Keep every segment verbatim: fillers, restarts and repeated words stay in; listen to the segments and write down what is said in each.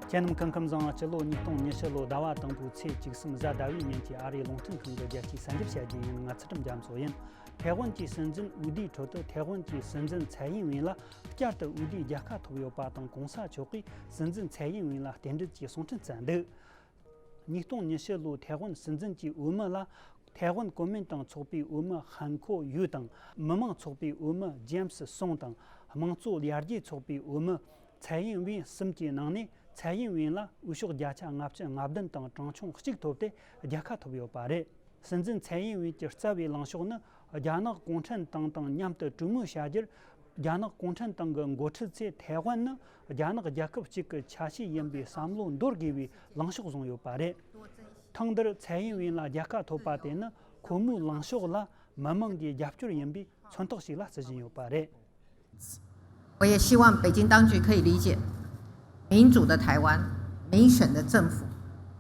ཁྱེད་རྣམས་སྐུ་ཁམས་བཟང་། སྤྱི་ལོ་ཉིས་སྟོང་ཉི་ཤུ་ལོའི་ཟླ་བ་དང་པོའི་ཚེས་བཅུ་གསུམ་གཟའ་ཟླ་བའི་ཉིན་གྱི་ཨ་རིའི་རླུང་འཕྲིན་ཁང་གི་རྒྱལ་སྤྱིའི་གསར་འགྱུར་བཤད་རྒྱུ་ཡིན། ང་ཚུལ་ཁྲིམས་རྒྱ་མཚོ་ཡིན། ཐའེ་ཝན་གྱི་སྲིད་འཛིན་ཝུ་དིའི་ཁྲོད་དུ་ཐའེ་ཝན་གྱི་སྲིད་འཛིན་ཚའེ་ཡིན་ཝིན་ལ་བསྐྱར་དུ་འོས་བསྡུའི་རྒྱལ་ཁ་ཐོབ་ཡོད་པ་དང་། གོང་ས་མཆོག་གིས་སྲིད་འཛིན་ཚའེ་ཡིན་ཝིན་ལ་རྟེན་འབྲེལ་གྱི་གསུང་འཕྲིན་བསྩལ་འདུག་ཉིས་སྟོང་ཉི་ཤུ་ལོའི་ཐའེ་ཝན་སྲིད་འཛིན་གྱི་འོས་མི་ལ། ཐའེ་ཝན་གོ་མིན་ཏང་ཚོགས་པའི་འོས་མི་ཧན་ཁོ་ཡུའུ་དང་། མི་མང་ཚོགས་པའི་འོས་མི་ཇེམ་སི་སུང་དང་། དམངས་གཙོ་ཡར་རྒྱས་ཚོགས་པའི་འོས་མི་ཚའེ་ཡིན་ཝིན་གསུམ་གྱི་ནང་ནས། ཚའེ་ཡིན་ཝིན་ལ་འོས་ཤོག་བརྒྱ་ཆ་ལྔ་བཅུ་ང་བདུན་དང་གྲངས་ཆུང་གཅིག་ཐོབ་སྟེ་རྒྱལ་ཁ་ཐོབ་ཡོད་པ་རེད། སྲིད་འཛིན་ཚའེ་ཡིན་ཝིན་གྱི་རྩ་བའི་ལངས་ཕྱོགས་ནི། རྒྱ་ནག་གུང་ཁྲན་ཏང་དང་མཉམ་དུ་གྲོས་མོལ་བྱ་རྒྱུར། རྒྱ་ནག་གུང་ཁྲན་ཏང་གི་འགོ་ཁྲིད་ཚོས་ཐའེ་ཝན་ནི་རྒྱ་ནག་རྒྱལ་ཁབ་གཅིག་གི་ཆ་ཤས་ཡིན་པའི་བསམ་བློ་འདོར་དགོས་པའི་ལངས་ཕྱོགས་བཟུང་ཡོད་པ་རེད། ཐེངས་འདིར་ཚའེ་ཡིན་ཝིན་ལ་རྒྱལ་ཁ་ཐོབ་པ་དེ་ནི་ཁོ་མོའི་ལངས་ཕྱོགས་ལ་མི་མང་གི་རྒྱབ་སྐྱོར་ཡིན་པའི་མཚོན་རྟགས་ཤིག་ལ་བརྩི་བཞིན་ཡོད་པ་རེད། 我也希望北京当局可以理解，民主的台湾，民选的政府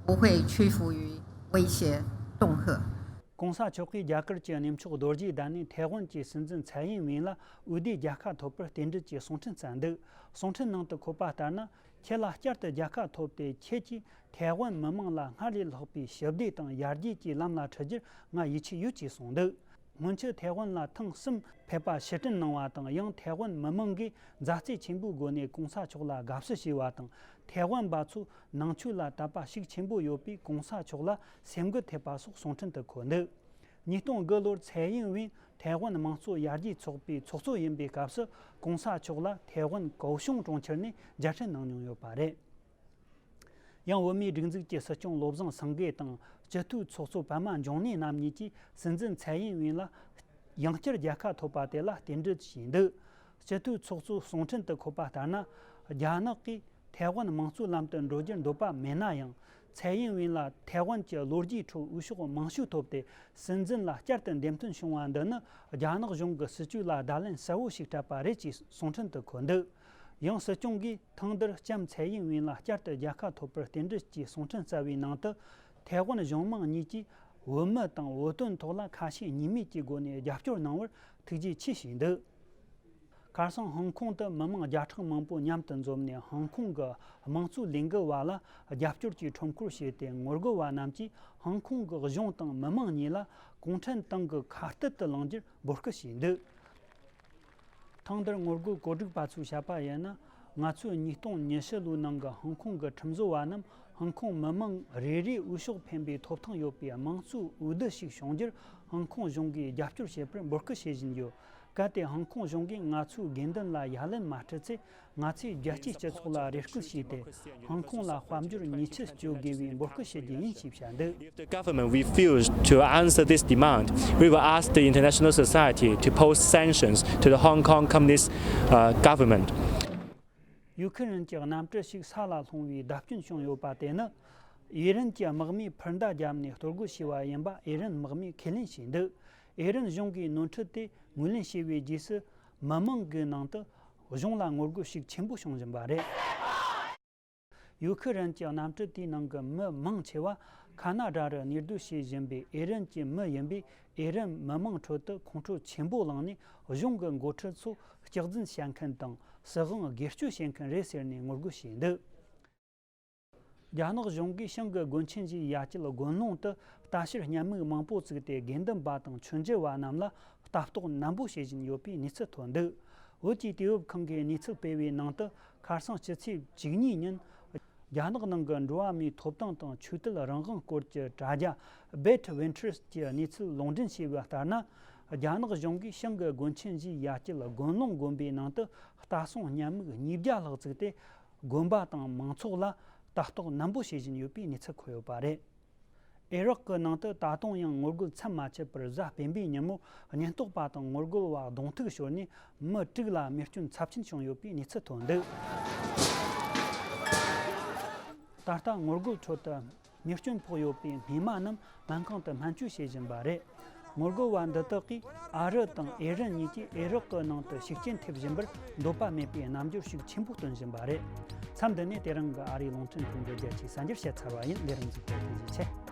不会屈服于威胁、恫吓。 གོང་ས་མཆོག་གིས་རྒྱ་གར་གྱི་གནས་མཆོག་རྡོ་རྗེ་གདན་ནས་ཐའེ་ཝན་གྱི་སྲིད་འཛིན་ཚའེ་ཡིན་ཝིན་ལ་འོས་བསྡུའི་རྒྱལ་ཁ་ཐོབ་པར་རྟེན་འབྲེལ་གྱི་གསུང་འཕྲིན་བསྩལ་འདུག་གསུང་འཕྲིན་ནང་དུ་འཁོད་པ་ལྟར་ན། ཁྱེད་ལ་བསྐྱར་དུ་རྒྱལ་ཁ་ཐོབ་སྟེ། ཁྱེད་ཀྱིས་ཐའེ་ཝན་མི་མང་ལ་སྔར་ལས་ལྷག་པའི་ཞི་བདེ་དང་ཡར་རྒྱས་ཀྱི་ལམ་ལ་ཁྲིད་རྒྱུར་ང་ཡིད་ཆེས་ཡོད་ཅེས་གསུངས་འདུག་སྔོན་ཆད་ཐའེ་ཝན་ལ་ཐེངས་གསུམ་ཕེབས་པ་ཕྱིར་དྲན་གནང་བ་དང་། ཡང་ཐའེ་ཝན་མི་མང་གིས་མཛའ་བརྩེ་ཆེན་པོའི་སྒོ་ནས་གོང་ས་མཆོག་ལ་དགའ་བསུ་ཞུས་པ་དང་། ཐའེ་ཝན་པ་ཚོས་ནང་ཆོས་ལ་དད་པ་ཤུགས་ཆེན་པོ་ཡོད་པས་གོང་ས་མཆོག་ལ་སེམས་འགུལ་ཐེབས་པ་སོགས་གསུང་འཕྲིན་དུ་འཁོད་འདུག་ཉིས་སྟོང་དགུ་ལོར་ཚའེ་ཡིན་ཝིན་ཐའེ་ཝན་དམངས་གཙོ་ཡར་རྒྱས་ཚོགས་པའི་ཚོགས་གཙོ་ཡིན་པའི་སྐབས་སུ། གོང་ས་མཆོག་ལ་ཐའེ་ཝན་ཀའོ་ཤུང་གྲོང་ཁྱེར་ནས་མཇལ་འཕྲད་གནང་མྱོང་ཡོད་པ་རེད། ཡང་བོད་མིའི་སྒྲིག་འཛུགས་ཀྱི་སྲིད་སྐྱོང་བློ་བཟང་སེང་གེ་དང་། སྤྱི་འཐུས་ཚོགས་གཙོ་པདྨ་འབྱུང་གནས་རྣམ་གཉིས་ཀྱིས་སྲིད་འཛིན་ཚའེ་ཡིན་ཝིན་ལ་ཡང་བསྐྱར་རྒྱལ་ཁ་ཐོབ་པ་དེ་ལ་རྟེན་འབྲེལ་བྱས་འདུག་སྤྱི་འཐུས་ཚོགས་གཙོའི་གསུང་འཕྲིན་དུ་འཁོད་པ་ལྟར་ན། རྒྱ་ནག་གིས་ཐའེ་ཝན་དམངས་གཙོའི་ལམ་དུ་འགྲོ་རྒྱུར་འདོད་པ་མེད་ན་ཡང་། ཚའེ་ཡིན་ཝིན་ལ་ཐའེ་ཝན་གྱི་ལོ་རྒྱུས་ཁྲོད་འོས་ཤོག་མང་ཤོས་ཐོབ་སྟེ། སྲིད་འཛིན་ལ་བསྐྱར་དུ་འདེམས་ཐོན་བྱུང་བ་འདི་ནི། རྒྱ་ནག་གཞུང་གི་སྲིད་ཇུས་ལ་བརྡ་ལན་གསལ་བོ་ཞིག་སྤྲད་པ་རེད་ཅེས་གསུང་འཕྲིན་དུ་འཁོད་འདུག་ཡང་སྲིད་སྐྱོང་གིས་ཐེངས་འདིར་ལྕམ་ཚའེ་ཡིན་ཝིན་ལ་བསྐྱར་དུ་རྒྱལ་ཁ་ཐོབ་པར་རྟེན་འབྲེལ་གྱི་གསུང་འཕྲིན་བསྩལ་བའི་ནང་དུ། ཐའེ་ཝན་གཞུང་མང་གཉིས་ཀྱིས་བོད་མི་དང་བོད་དོན་ཐོག་ལ་ཁ་ཞེ་གཉིས་མེད་ཀྱི་སྒོ་ནས་རྒྱབ་སྐྱོར་གནང་བར་ཐུགས་རྗེ་ཆེ་ཞུས་འདུག་ཁ་སང་ཧོང་ཀོང་དུ་མི་མང་བརྒྱ་ཕྲག་མང་པོ་མཉམ་དུ་འཛོམས་ནས། ཧོང་ཀོང་གི་དམངས་གཙོའི་ལས་འགུལ་བ་ལ་རྒྱབ་སྐྱོར་གྱི་ཁྲོམ་སྐོར་བྱས་ཏེ། ངོ་རྒོལ་བ་རྣམས་ཀྱིས་ཧོང་ཀོང་གི་གཞུང་དང་མི་མང་གཉིས་ལ་གུང་ཁྲན་ཏང་གི་ཁ་གཏད་དུ་ལེན་རྒྱུར་འབོད་སྐུལ་བྱས་འདུག་ཐེངས་འདིར་ངོ་རྒོལ་གོ་སྒྲིག་པ་ཚོས་བཤད་པར་ཡིན་ན། ང་ཚོས་ཉིས་སྟོང་ཉི་ཤུ་ལོའི་ནང་གི་ཧོང་ཀོང་གི་ཁྲིམས་བཟོ་བ་རྣམས་ཧོང་ཀོང་མི་མང་རེ་རེའི་འོས་ཤོག་འཕེན་པའི་ཐོབ་ཐང་ཡོད་པའི་དམངས་གཙོའི་འོས་བསྡུ་ཞིག་བྱུང་རྒྱུར་ཧོང་ཀོང་གཞུང་གིས་རྒྱབ་སྐྱོར་བྱེད་པར་འབོད་སྐུལ་བྱེད་བཞིན་ཡོད། གལ་ཏེ་ཧོང་ཀོང་གཞུང་གིས་ང་ཚོའི་དགོས་འདུན་ལ་ཡ་ལན་མ་སྤྲད་ཚེ། ང་ཚོས་རྒྱལ་སྤྱིའི་སྤྱི་ཚོགས་ལ་རེ་སྐུལ་བྱས་ཏེ། ཧོང་ཀོང་ལ་དཔལ་འབྱོར་ཉེས་ཆད་གཅོད་དགོས་པའི་འབོད་སྐུལ་བྱེད་རྒྱུ་ཡིན་ཞེས་བཤད་འདུག If the government refuses to answer this demand, we will ask the international society to post sanctions to the Hong Kong Communist uh, government. ཡུ་ཁི་རན་གྱི་གནམ་གྲུ་ཞིག་ས་ལ་ལྷུང་བའི་བརྡབ་སྐྱོན་བྱུང་ཡོད་པ་དེ་ནི། ཨི་རན་གྱི་དམག་མིས་འཕུར་མདའ་བརྒྱབ་ནས་གཏོར་རྒོལ་བྱས་པ་ཡིན་པ་ཨི་རན་དམག་མིས་ཁས་ལེན་བྱས་འདུག་ཨི་རན་གཞུང་གིས་ནོར་འཁྲུལ་དེ་ངོས་ལེན་བྱས་པའི་རྗེས་སུ། མི་མང་གི་ནང་དུ་གཞུང་ལ་ངོ་རྒོལ་ཤུགས་ཆེན་པོ་བྱུང་བཞིན་པ་རེད། ཡུ་ཁི་རན་གྱི་གནམ་གྲུ་དེའི་ནང་གི་མི་མང་ཆེ་བ་ཁ་ན་ཌ་རུ་གནས་སྡོད་བྱེད་བཞིན་པའི་ཨི་རན་གྱི་མི་ཡིན་པས། ཨི་རན་མི་མང་ཁྲོད་དུ་ཁོང་ཁྲོ་ཆེན་པོ་ལངས་ནས། གཞུང་གི་འགོ་ཁྲིད་ཚོ་སྐྱག་རྫུན་བཤད་མཁན་དང་། སྲིད་དབང་སྒེར་གཅོད་བྱེད་མཁན་རེད་ཟེར་ནས་ངོ་རྒོལ་བྱས་འདུག་རྒྱ་ནག་གཞུང་གིས་ཞང་གི་དགོན་ཆེན་བཞིའི་ཡ་གྱལ་དགོན་ལུང་དུ་ལྟ་བཤལ་བརྙན་མིག་མང་པོ་བཙུགས་ཏེ། དགེ་འདུན་པ་དང་ཆོས་མཇལ་བ་རྣམས་ལ་ལྟ་རྟོག་ནན་པོ་བྱེད་བཞིན་ཡོད་པའི་གནས་ཚུལ་ཐོན་འདུག་བོད་ཀྱི་དུས་བབ་ཁང་གིས་གནས་ཚུལ་སྤེལ་བའི་ནང་དུ། ཁ་སང་ཕྱི་ཚེས་བཅུ་གཉིས་ཉིན། རྒྱ་ནག་ནང་གི་འགྲོ་བ་མིའི་ཐོབ་ཐང་དང་ཆོས་དད་རང་དབང་སྐོར་གྱི་དྲ་རྒྱ་Bit Winters གྱི་གནས་ཚུལ་ལུང་འདྲེན་བྱས་པ་ལྟར་ན། རྒྱ་ནག་གཞུང་གིས་ཞང་གི་དགོན་ཆེན་བཞིའི་ཡ་གྱལ་དགོན་ལུང་དགོན་པའི་ནང་དུ་ལྟ་སྲུང་བརྙན་མིག་ཉིས་བརྒྱ་ལྷག་བཙུགས་ཏེ། དགོན་པ་དང་མང་ཚོགས་ལ་ལྟ་རྟོག་ནན་པོ་བྱེད་བཞིན་ཡོད་པའི་གནས་ཚུལ་འཁོད་ཡོད་པ་རེད། ཨི་རག་གི་ནང་དུ་ད་དུང་ཡང་ངོ་རྒོལ་མཚམས་མ་ཆད་པར་གཟའ་སྤེན་པའི་ཉིན་མོ་ཉེན་རྟོག་པ་དང་ངོ་རྒོལ་བ་གདོང་ཐུག་ཤོར་ནས། མི་དྲུག་ལ་རྨས་སྐྱོན་ཚབས་ཆེན་བྱུང་ཡོད་པའི་གནས་ཚུལ་ཐོན་འདུག་ད་ལྟ་ངོ་རྒོལ་ཁྲོད་དུ་རྨས་སྐྱོན་ཕོག་ཡོད་པའི་སྨྱན་མ་རྣམས་སྨན་ཁང་དུ་སྨན་བཅོས་བྱེད་བཞིན་པ་རེད། ངོ་རྒོལ་བ་འདི་དག་གིས་ཨ་རི་དང་ཨི་རན་གཉིས་ཀྱིས་ཨི་རག་གི་ནང་དུ་ཤུགས་རྐྱེན་ཐེབས་བཞིན་པར་འདོད་པ་མེད་པའི་རྣམ་འགྱུར་ཤུགས་ཆེན་པོ་སྟོན་བཞིན་པ་རེད། མཚམས་འདི་ནས་དེ་རིང་གི་ཨ་རིའི་རླུང་འཕྲིན་ཁང་གི་རྒྱལ་སྤྱིའི་གསར་འགྱུར་བཤད་ཚར་བ་ཡིན། ལས་རིམ་གཟིགས་པར་ཐུགས་རྗེ་ཆེ།